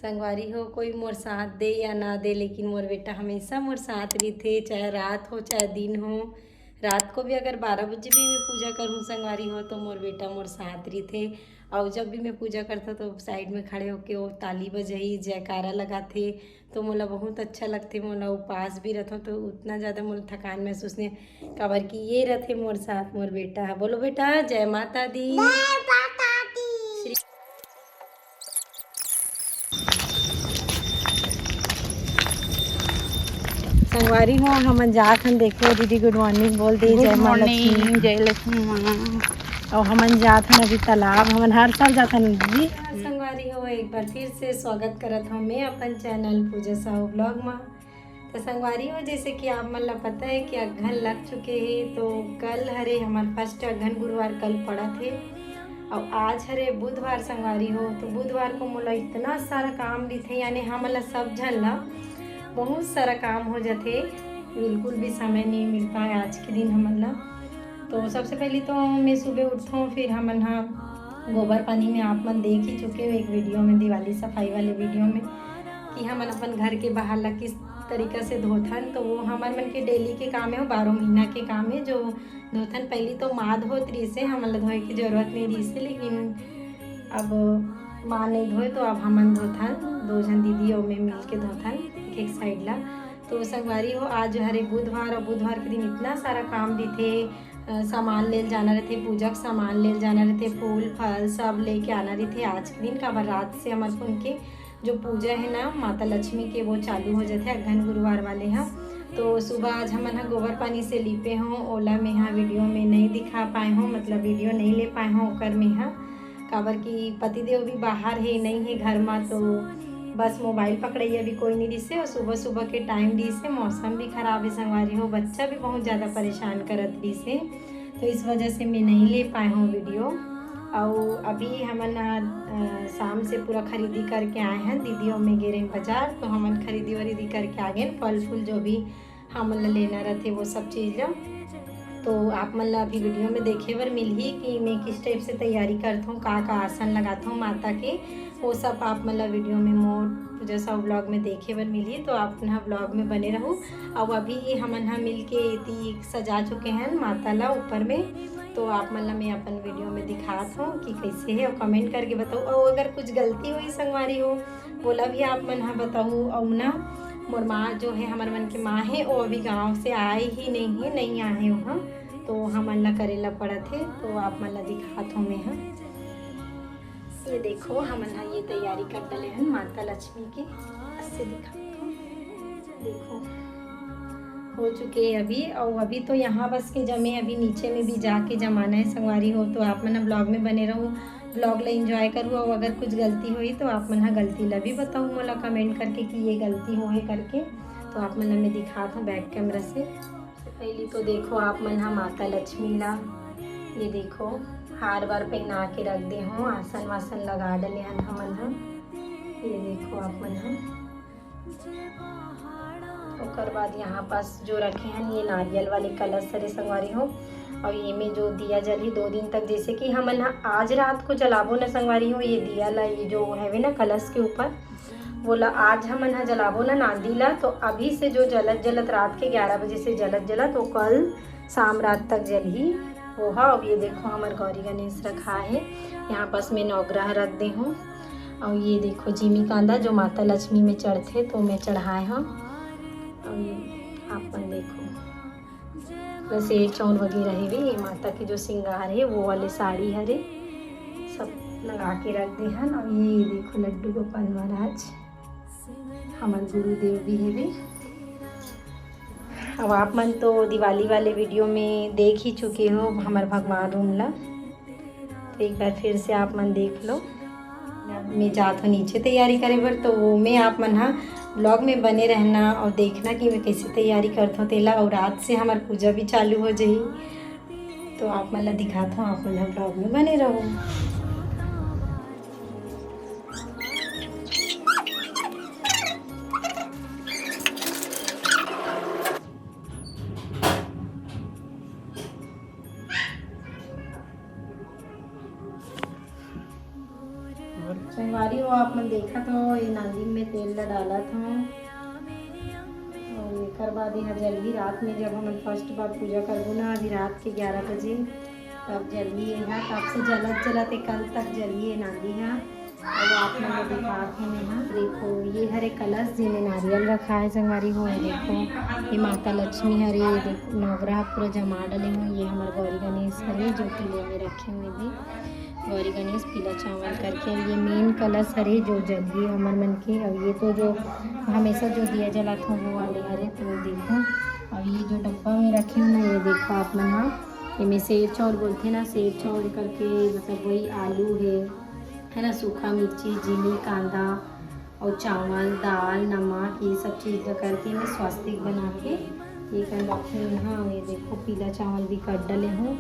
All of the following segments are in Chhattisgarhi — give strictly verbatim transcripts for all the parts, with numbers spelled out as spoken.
संगवारी हो, कोई मोर साथ दे या ना दे, लेकिन मोर बेटा हमेशा मोर साथ रहिथे, चाहे रात हो चाहे दिन हो। रात को भी अगर बारह बजे भी मैं पूजा करूँ संगवारी हो, तो मोर बेटा मोर साथ रहिथे। और जब भी मैं पूजा करता तो साइड में खड़े होके वो ताली बजाही, जयकारा लगाथे, तो मोला बहुत अच्छा लगथे। मोला उपास भी रहता तो उतना ज़्यादा मोला थकान महसूस नहीं, काबर कि ये रहथे मोर साथ मोर बेटा। बोलो बेटा, जय माता दी। संगवारी हो, हमन जात हन, देखो दीदी गुड मॉर्निंग बोल दे, जय माँ लक्ष्मी। जय लक्ष्मी माँ। और हमन जात हन अभी तालाब, हमन हर साल जात हन दीदी। संगवारी हो, एक बार फिर से स्वागत करत हूँ मैं अपन चैनल पूजा साहू ब्लॉग में। तो संगवारी हो, जैसे कि आप मन ला पता है कि अगहन लग चुके हे, तो कल हरे हमार फर्स्ट अगहन गुरुवार कल पड़त हे। और आज हरे बुधवार संगवारी हो, तो बुधवार को मोला इतना सारा काम दिथे, यानी हमन ला सब झन ला बहुत सारा काम हो जाथे, बिल्कुल भी समय नहीं मिल पाए आज के दिन हमन ला। तो सबसे पहले तो मैं सुबह उठथों, फिर हमन हा गोबर पानी में, आप मन देख ही चुके हो एक वीडियो में, दिवाली सफाई वाले वीडियो में, कि हमन अपन घर के बाहर ला किस तरीका से धोथन। तो वो हमर मन के डेली के काम है, वो बारह महीना के काम है जो धोथन। पहली तो माँ धोत रहिसे, हमन ला धोए की जरूरत नहीं रहिसे, लेकिन अब माँ नहीं धोए तो अब हमन धोथन, दो झन दीदी और मैं मिल के धोथन एक एक साइड ला। तो संगवारी हो, आज हरे बुधवार और बुधवार के दिन इतना सारा काम दिथे, अ, सामान लेल जाना रहथे, पूजा के सामान लेल जाना रहथे, फूल फल सब लेके आना रहथे आज के दिन, काबर रात से हमर कुन के जो पूजा है ना माता लक्ष्मी के, वो चालू हो जाथे अगहन गुरुवार वाले हा। तो सुबह आज हमन हा गोबर पानी से लीपे हों, ओला मैं हा वीडियो में नहीं दिखा पाए हों, मतलब वीडियो नहीं ले पाए हों ओकर में हा, काबर कि पतिदेव भी बाहर है, नहीं है घर में, तो बस मोबाइल पकड़इया भी कोई नहीं रहिसे और सुबह सुबह के टाइम रहिसे, मौसम भी खराब है संगवारी हो, बच्चा भी बहुत ज़्यादा परेशान करत रहिसे, तो इस वजह से मैं नहीं ले पाए हों वीडियो। और अभी हमन, अ, शाम से पूरा खरीदी करके आए हैं, दीदी और मैं गे रहेन बाजार, तो हमन खरीदी वरीदी करके आ गए, फल फूल जो भी हमन ला लेना रहथे वो सब चीज़ ला। तो आप मन ला अभी वीडियो में देखे बर मिलही कि मैं किस टाइप से तैयारी करथों, का का आसन लगाथों माता के, वो सब आप मन ला वीडियो में मोर जैसा व्लॉग में देखे बर मिलही। तो आप मन हा व्लॉग में बने रहू। अब अभी हमन हा मिल के एती सजा चुके हैं माता ला ऊपर में, तो आप मन ला मैं अपन वीडियो में दिखात हूँ कि कैसे है, और कमेंट करके बताओ। और अगर कुछ गलती हुई संगवारी हो, बोला भी आप मन हा बताऊ। और ना, मोर माँ जो है, हमर मन के माँ है, वो अभी गाँव से आए ही नहीं है, नहीं आए वहाँ, तो हमन ला करे ला पड़त है। तो आप मन ला दिखात हूँ मैं हा। ये देखो, हमन हा ये तैयारी कर डले हन माता लक्ष्मी के। ऐसे दिखात हूँ, देखो, हो चुके हैं अभी। और अभी तो यहाँ बस के जमे, अभी नीचे में भी जाके जमाना है संगवारी हो, तो आप मन ब्लॉग में बने रहू, ब्लॉग ला एंजॉय करू। और अगर कुछ गलती होई तो आप मन हा गलती ला भी बताऊ मोला कमेंट करके कि ये गलती होए करके, तो आप मन ला मैं दिखात हूँ बैक कैमरा से। पहली तो देखो आप मन हा माता लक्ष्मी ला, ये देखो, हार बार पहना के रख दे हो, आसन वासन लगा डले हन हमन हा। ये देखो आप मन हा। ओकर बाद यहाँ पास जो रखे हैं ये नारियल वाले कलश हरे संगवारी हो, और ये में जो दिया जलही दो दिन तक, जैसे कि हमन हा आज रात को जलाबो न संगवारी हो, ये दिया ला, ये जो हवे ना कलश के ऊपर, वो ला आज हमन हा जलाबो ना नांदी ला। तो अभी से जो जलत जलत रात के ग्यारह बजे से जलत जलत वो कल शाम रात तक जलही। वो हा, अब ये देखो हमर गौरी गणेश रखा है, यहाँ पास मैं नवग्रह रख दे हूँ। और ये देखो जिमी कांदा जो माता लक्ष्मी में चढ़थे, तो मैं चढ़ाए हूँ। और ये आप मन देखो, बस ये चौर वगैरह है भी, ये माता के जो श्रृंगार है वो वाले साड़ी हरे, सब लगा के रख दे हन। और ये देखो लड्डू गोपाल महाराज, हमर गुरुदेव भी है भी। अब आप मन तो दिवाली वाले वीडियो में देख ही चुके हो हमर भगवान रूम ला, तो एक बार फिर से आप मन देख लो। मैं जात हूँ नीचे तैयारी करे बर, तो वो में आप मन हा ब्लॉग में बने रहना और देखना कि मैं कैसे तैयारी करत हूँ तेला। और रात से हमार पूजा भी चालू हो जाही, तो आप मन ला दिखात हूँ, आप मन हा ब्लॉग में बने रहो। संगवारी हो, आप मन देखत हो, ये नांदी में तेल ला डालत हूँ। और एकर बाद यहाँ जल्दी रात में, जब हमन फर्स्ट बार पूजा करबो ना, अभी रात के ग्यारह बजे, तब जल्दी ये ना, तब से जलत जलत ये कल तक जल्दी ये नांदी है। अब आप मन ला दिखात हूँ मैं हा। देखो, ये हरे कलश, जेमे नारियल रखा है संगवारी हो। ये देखो, ये माता लक्ष्मी हरे, ये देखो, नवग्रह पूरा जमा डले हूँ। ये हमर गौरी गणेश हरे, जो कि ले में रखे हुए थे। गौरी गणेश पीला चावल करके। अब ये मेन कलश हरे, जो जल्दी हमर मन के। अब ये तो जो हमेशा जो दिया जलात हो, वो वाले हरे, तो देखो। अब ये जो डब्बा में रखे हो ना, ये देखो आप मन हा, एमे सेर चाउर बोलथे ना, सेर चाउर करके, मतलब वही आलू है, है ना, सूखा मिर्ची, जीनी, कांदा और चावल, दाल, नमक, ये सब चीज़ ला करके मैं स्वास्तिक बना के ये कर रखे हूँ। हाँ, ये देखो, पीला चावल भी कर डले हूँ,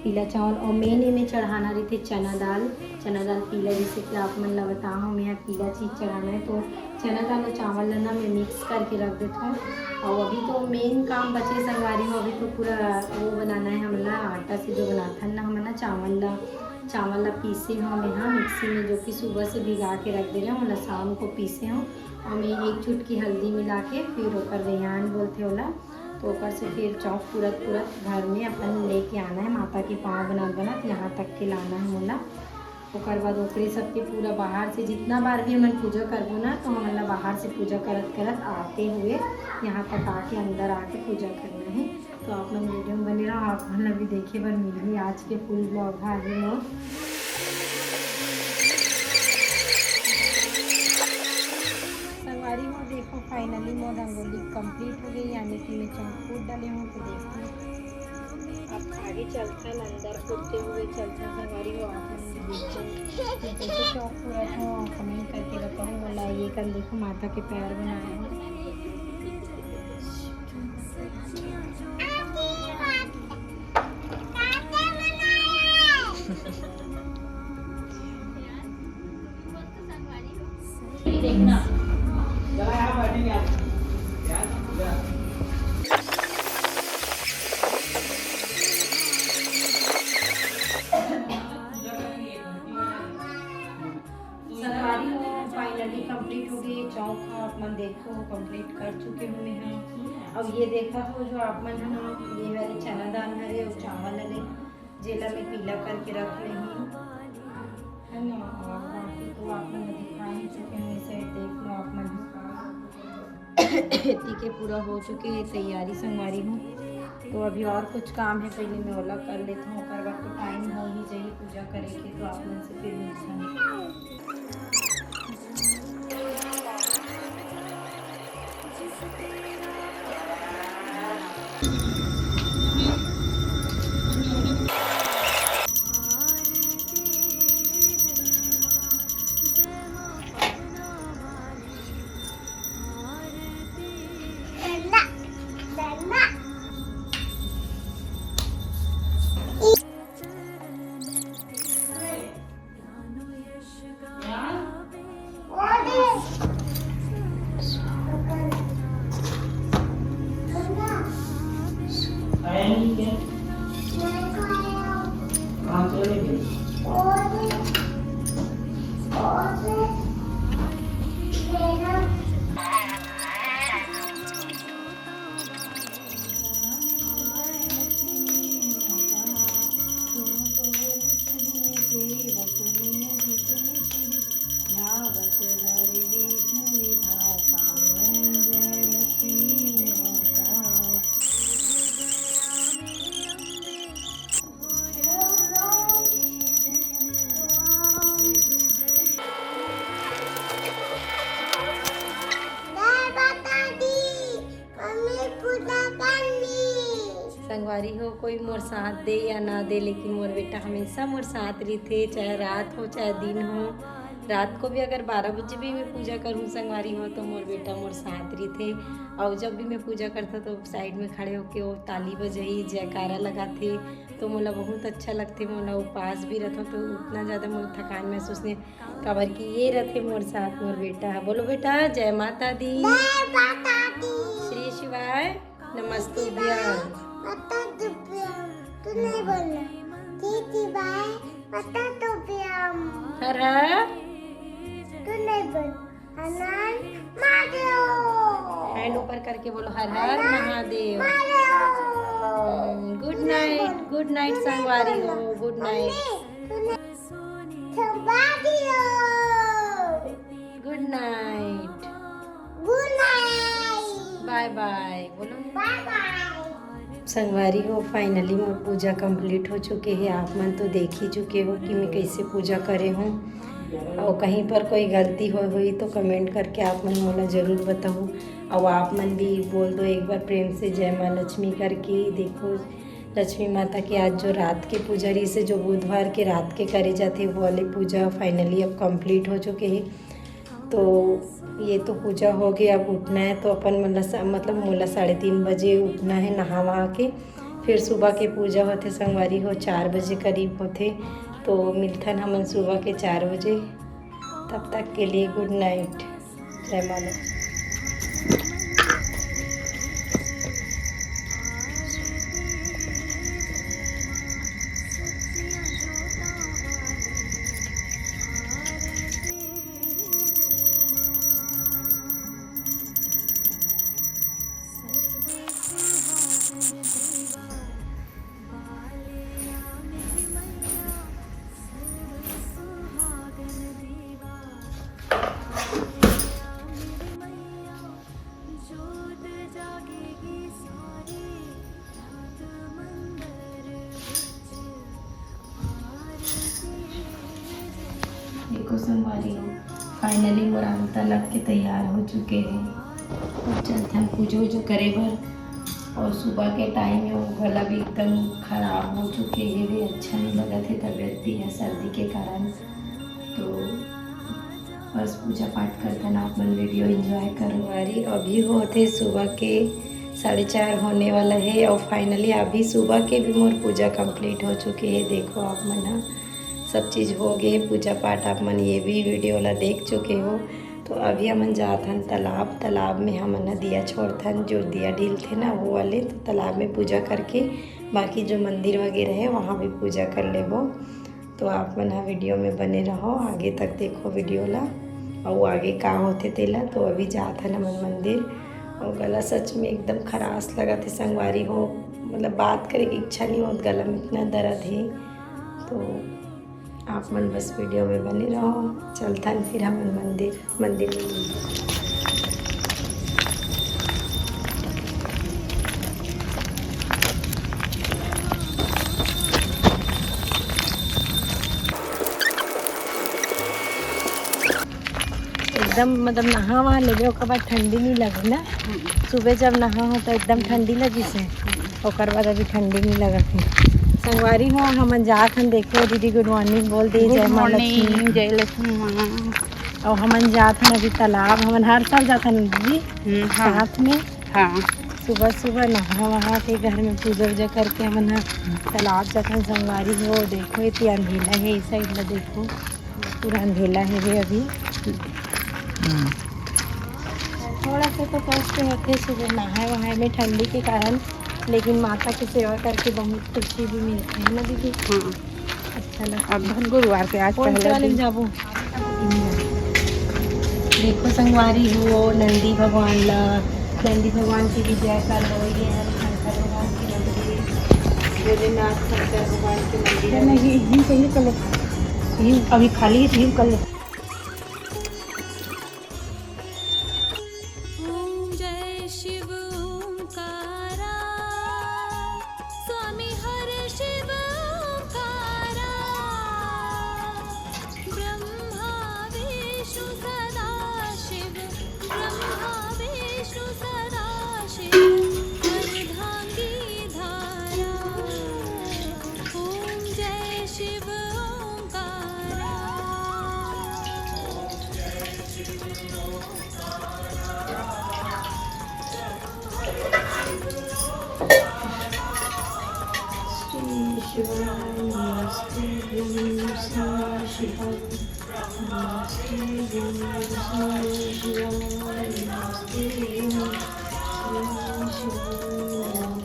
पीला चावल। और मेन एमे चढ़ाना रहिथे चना दाल, चना दाल पीला, जैसे कि आप मन ला बता हूँ, मैं यहाँ पीला चीज़ चढ़ाना है, तो चना दाल और चावल ला ना मैं मिक्स करके रख देता हूँ। और अभी तो मेन काम बचे संगवारी हो, अभी तो पूरा वो बनाना है हमला, आटा से जो बनाथन ना हमन ना चावल ला, चावल ला पीसे हूँ मैं, हाँ, मिक्सी में, जो कि सुबह से भिगा के रख दे रहे हूँ, ओला शाम को पीसे हूँ। और मैं एक चुटकी हल्दी मिला के फिर ओकर रेहान बोलथे ओला, तो ओकर से फिर चौक पूरत पूरत घर में अपन लेके आना है, माता के पाँव बनत बनत यहाँ तक के लाना है मोला। ओकर बाद ओकरे सबके पूरा बाहर से, जितना बार भी हमन पूजा करबो ना, तो हमन ला बाहर से पूजा करत करत आते हुए यहाँ तक आके, अंदर आके पूजा करना है। तो आप मन वीडियो में बने रहो, आप मन ला भी देखे बर मिलही आज के फुल ब्लॉग हा ही मोर। संगवारी हो, देखो, फाइनली मोर रंगोली कंप्लीट हो गई, यानी कि मैं चौक कूट डाले हूँ। तो देखो, अब आगे चलथन, अंदर कूदते हुए चलथन संगवारी हो। आप मन भी देखो कि कैसे चौक पूरत हो, कमेंट करके बताओ। मोला ये कन देखो, माता के पैर बनाए हो। देखना। संगवारी हो, फाइनली कंप्लीट हो गई चौक। आप मन देखो, कंप्लीट कर चुके हूँ मैं। अब ये देखा हो जो आप मन है ना, ये वाले चना दाल हरे और चावल हरे, जेला मैं पीला करके रख लेही, है ना। और बाकी तो आप मन दिखा ही चुके हूँ, इसे देख लो आप मन। एती के पूरा हो चुके है तैयारी संगवारी हो। तो अभी और कुछ काम है, पहले मैं ओला कर लेता हूँ, ओकर बाद तो टाइम हो ही जाही पूजा करे के। तो आप मन से फिर मिलता हूँ। संगवारी हो, कोई मोर साथ दे या ना दे, लेकिन मोर बेटा हमेशा मोर साथ रहिथे, चाहे रात हो चाहे दिन हो। रात को भी अगर बारह बजे भी मैं पूजा करूँ संगवारी हो, तो मोर बेटा मोर साथ रहिथे। और जब भी मैं पूजा करता तो साइड में खड़े होके वो ताली बजाही, जयकारा लगाथे, तो मोला बहुत अच्छा लगथे। मोला उपास भी रहता तो उतना ज़्यादा मोला थकान महसूस नहीं, काबर कि ये रथे मोर साथ मोर बेटा ह। बोलो बेटा, जय माता दी। जय माता दी। श्री शिवाय नमस्तुभ्यं। माता दुभ्यम। तू नहीं बोलना। श्री शिवाय माता दुभ्यम। हर हर। करके बोलो, हर हर महादेव। गुड नाइट, गुड नाइट संगवारी हो, गुड नाइट। गुड नाइट। गुड नाइट। बाय बाय बोलो। बाय बाय। संगवारी हो, finally मोर पूजा complete हो चुके हे। आप मन तो देख ही चुके हो कि मैं कैसे पूजा करे हूँ, और कहीं पर कोई गलती हो हुई तो comment करके आप मन मोला जरूर बताओ। और आप मन भी बोल दो एक बार प्रेम से जय माँ लक्ष्मी करके। देखो, लक्ष्मी माता के आज जो रात के पूजा रहिसे, जो बुधवार के रात के करे जाथे, वो वाली पूजा finally अब complete हो चुके हे। तो ये तो पूजा हो गई, अब उठना है। तो अपन मन ला सा-, मतलब मोला साढ़े तीन बजे उठना है नहा वहा के। फिर सुबह के पूजा होथे संगवारी हो, चार बजे करीब होथे। तो मिलथन हमन सुबह के चार बजे। तब तक के लिए गुड नाइट, जय माँ लक्ष्मी। देखो संगवारी हो, finally मोर आमता लग के तैयार हो चुके हे। अब चलथन पूजा उजा करे बर। और सुबह के time में वो गला भी एकदम खराब हो चुके हे, भी अच्छा नहीं लगत हे, तबीयत भी है सर्दी के कारण। तो बस पूजा पाठ करथन, आप मन video enjoy करो। अरे अभी होथे सुबह के साढ़े चार होने वाला है और finally अभी सुबह के भी मोर पूजा complete हो चुके है। देखो आप मन ह, सब चीज़ हो गए, पूजा पाठ आप मन ये भी video ला देख चुके हो। तो अभी हमन जात हन तालाब, तालाब में हमन ह दिया छोड़थन, जो दिया डीलथे ना वो वाले, तो तालाब में पूजा करके बाकी जो मंदिर वगैरह है वहाँ भी पूजा कर लेबो। तो आप मन ह video में बने रहो, आगे तक देखो video ला, अउ आगे का होथे तेला। तो अभी जात हन हमन मंदिर, अउ गला सच में एकदम खराश लगत हे संगवारी हो, मतलब बात करे के इच्छा नहीं होत, गला में इतना दर्द हे। तो आप मन बस video में बने रहो, चलथन फिर हमन मंदिर। मंदिर में। एकदम मतलब नहा वहा लेबे, ओकर बाद ठंडी नहीं लगे ना। सुबह जब नहा हो तो एकदम ठंडी लगिस हे, ओकर बाद अभी ठंडी नहीं लगत हे। संगवारी हो, हमन जात हन, देखो दीदी good morning बोल दे, good morning, जय माँ लक्ष्मी। जय लक्ष्मी माँ। और हमन जात हन अभी तालाब, हमन हर साल जात हन दीदी, हम्म, हाँ। साथ में। हाँ। सुबह सुबह नहा वहा के घर में पूजा उजा करके हमन ह तालाब जात हन संगवारी हो। देखो, इतनी अंधेला है, इस side ला देखो, पूरा अंधेला है रे अभी। हम्म। थोड़ा सा तो कष्ट होथे सुबह नहाए वहाए में ठंडी के कारण, लेकिन माता की सेवा करके बहुत खुशी भी मिलती है ना दीदी? हाँ। अच्छा लगता अब है। हम गुरुवार के आज कौन से पहला वाले में दिन। जाबो? देखो संगवारी हो, नंदी भगवान ला, नंदी भगवान की भी जयकार हो रही है। शंकर भगवान की मंदिर, भोलेनाथ शंकर भगवान की मंदिर है। नहीं, यही पहले कर लो, यही अभी खाली है, यही कर लो। ओम जय शिव ओंकारा, स्वामी हर शिव ओंकारा। ब्रह्मा विष्णु सदा शिव, ब्रह्मा विष्णु सदा शिव, अर्धांगी धारा। ओम जय शिव ओंकारा। श्री शिवाय नमस्ते, ओम श्री शिवाय नमस्ते, ओम श्री शिवाय नमस्ते, ओम श्री शिवाय नमस्ते, ओम।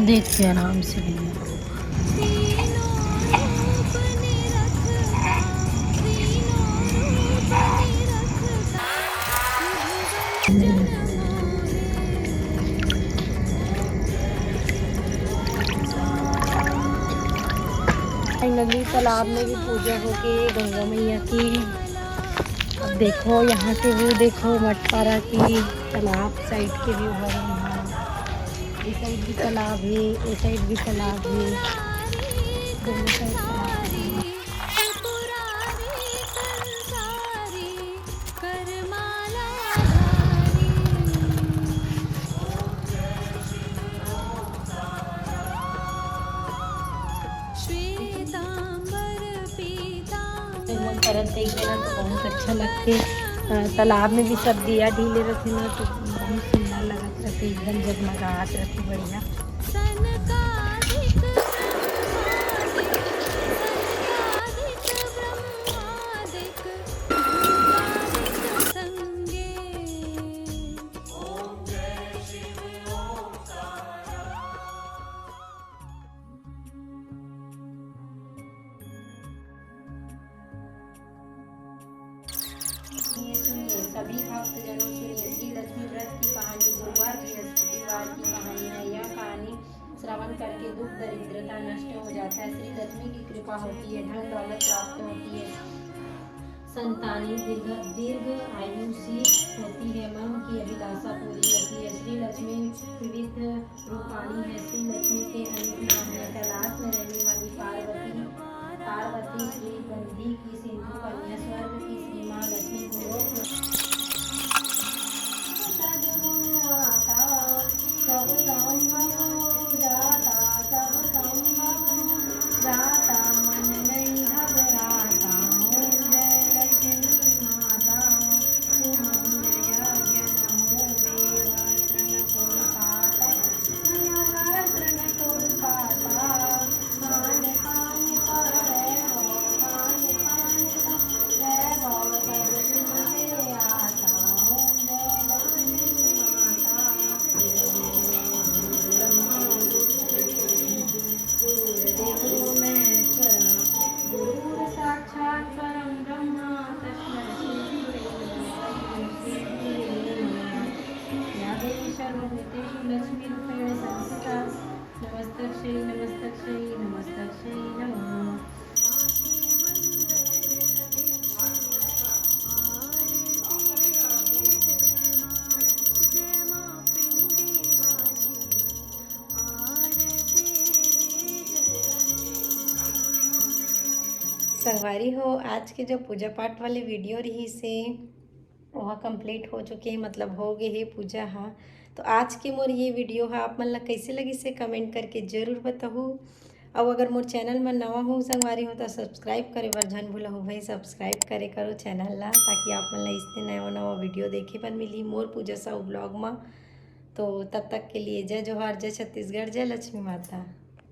देखिए आराम से भैया। फाइनली तालाब में भी पूजा होके गंगा मैया की। अब देखो यहाँ के व्यू, देखो मटपारा की तालाब साइड के व्यू है यहाँ। ये साइड भी तालाब है, ये साइड भी तालाब है, दोनों साइड तालाब है। श्वेतांबर पीतांबर। करत देख देना तो बहुत अच्छा लगथे। अ, तालाब में भी सब दिया ढीले रथे ना, तो बहुत सुंदर लगत रथे, एकदम जगमगात रथे, बढ़िया। सनकादिक ब्रह्मादिक, सनकादिक ब्रह्मादिक, भूतादिक संगे। सुनिए, सुनिए, सभी भक्तजनों, सुनिए, श्री लक्ष्मी व्रत की कहानी गुरुवार बृहस्पतिवार की कहानी है। यह कहानी श्रवण करके दुख दरिद्रता नष्ट हो जाता है। श्री लक्ष्मी की कृपा होती है, धन दौलत प्राप्त होती है, संतानी दीर्घ, दीर्घ आयुषी होती है, मन की अभिलाषा पूरी होती है। श्री लक्ष्मी विविध रूपाणी है। श्री लक्ष्मी के अनेक नाम हैं। कैलाश में रहने वाली पार्वती, पार्वती श्री गंधी की सिंधु कन्या, स्वर्ग की श्री माँ लक्ष्मी, गोलोक में सद्गुण आता, सब संभव जाता, सब संभव जाता, मन नहीं घबराता। ओम जय लक्ष्मी माता। तुम बिन अज्ञान होवे, वस्त्र न कोई पाता, बिन वस्त्र न कोई पाता। खान पान का वैभव, खान पान का वैभव, सब तुमसे आता। ओम जय लक्ष्मी माता। गुरुर्ब्रह्मा गुरुर्विष्णु गुरुर्देवो महेश्वरा। गुरुर्साक्षात् परं ब्रह्म तस्मै श्री गुरवे नमः। या देवी सर्वभूतेषु लक्ष्मीरूपेण संस्थिता। नमस्तस्यै नमस्तस्यै नमस्तस्यै नमः। संगवारी हो, आज के जो पूजा पाठ वाले वीडियो रहिस हे, ओहा complete हो चुके हे, मतलब हो गे हे पूजा हा। तो आज के मोर ये वीडियो हा आप मन ला कइसे लगिस हे, comment करके जरूर बताहू। अउ अगर मोर channel म नवा हो संगवारी हो, तो subscribe करे बर झन भूलहू भाई, subscribe करे करो channel ला, ताकि आप मन ला इसने नवा नवा वीडियो देखे बर मिली मोर पूजा साहू vlog म। तो तब तक के लिए जय जोहार, जय छत्तीसगढ़, जय लक्ष्मी माता।